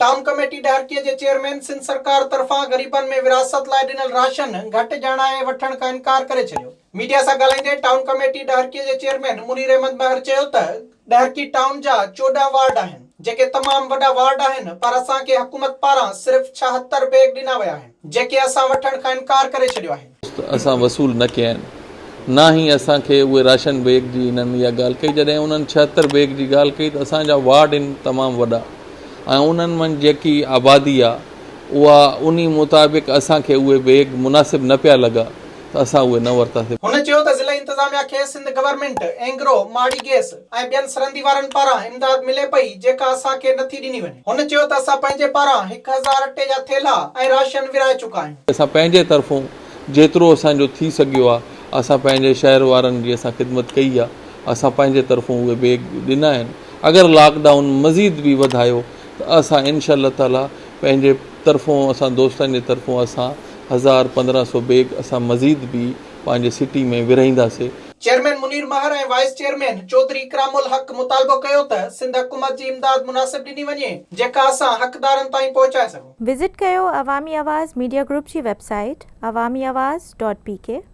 Town committee ڏهرڪيء جي chairman Sindh سرڪار طرفان غريبن ۾ ورهاست لاء ڏنل راشن گهٽ ڄاڻائي وٺڻ کان انڪار ڪري ڇڏيو. ميڊيا سان ڳالهائيندي ٽائون ڪميٽي ڏهرڪيء جي چيئرمين منير احمد مهر چيو ته ڏهرڪي ٽائون جا 14 وارڊ آهن، جيڪي تمام وڏا وارڊ آهن پر اسان کي حڪومت پاران صرف 76 بيگ ڏنا ويا آهن، جيڪي اسان وٺڻ کان انڪار ڪري ڇڏيو آهي. اسان وصول نه ڪيا آهن نه ئي اسان کي اهي راشن بيگ جي انهن اها ڳالهه ڪئي جڏهن انهن 76 بيگ جي ڳالهه ڪئي ته اسان جا وارڊ آهن تمام وڏا ۽ انهن منجهه جيڪي آبادي آهي اها انهي مطابق اسان کي اهي بيگ مناسب نه پيا لڳا ته اسان اهي نه ورتاسي. هن چيو ته ضلعي انتظاميا کي سنڌ گورنمينٽ، اينگرو، ماڙي گيس ۽ ٻين سرندي وارن پاران امداد ملي پئي جيڪا اسان کي نه ٿي ڏني وڃي. هن چيو ته اسان پنهنجي پاران 1000 اٽي جا ٿيلها ۽ راشن ورهائي چڪا آهيون. اسان پنهنجي طرفون جيترو اسان جو ٿي سگهيو آهي اسان پنهنجي شهر وارن جي اسان خدمت ڪئي آهي اسان پنهنجي طرفون اهي بيگ ڏنا آهن اگر لاڪ ڊائون مزيد به وڌايو ته اسان انشاء الله تعالي پنهنجي طرفون اسان دوستن جي طرفون اسان هزار 1500 بيگ اسان مزيد به پنهنجي city ۾ ورهائينداسي. Chairman Munir Mehar ۽ vice chairman Chaudhry Ikram ul Haq مطالبو ڪيو ته سنڌ حڪومت جي امداد مناسب ڏني وڃي جيڪا اسان حقدارن تائين پهچائي سگهون. وزٽ ڪيو عوامي آواز ميڊيا گروپ جي web site Awami Awaz dot P K.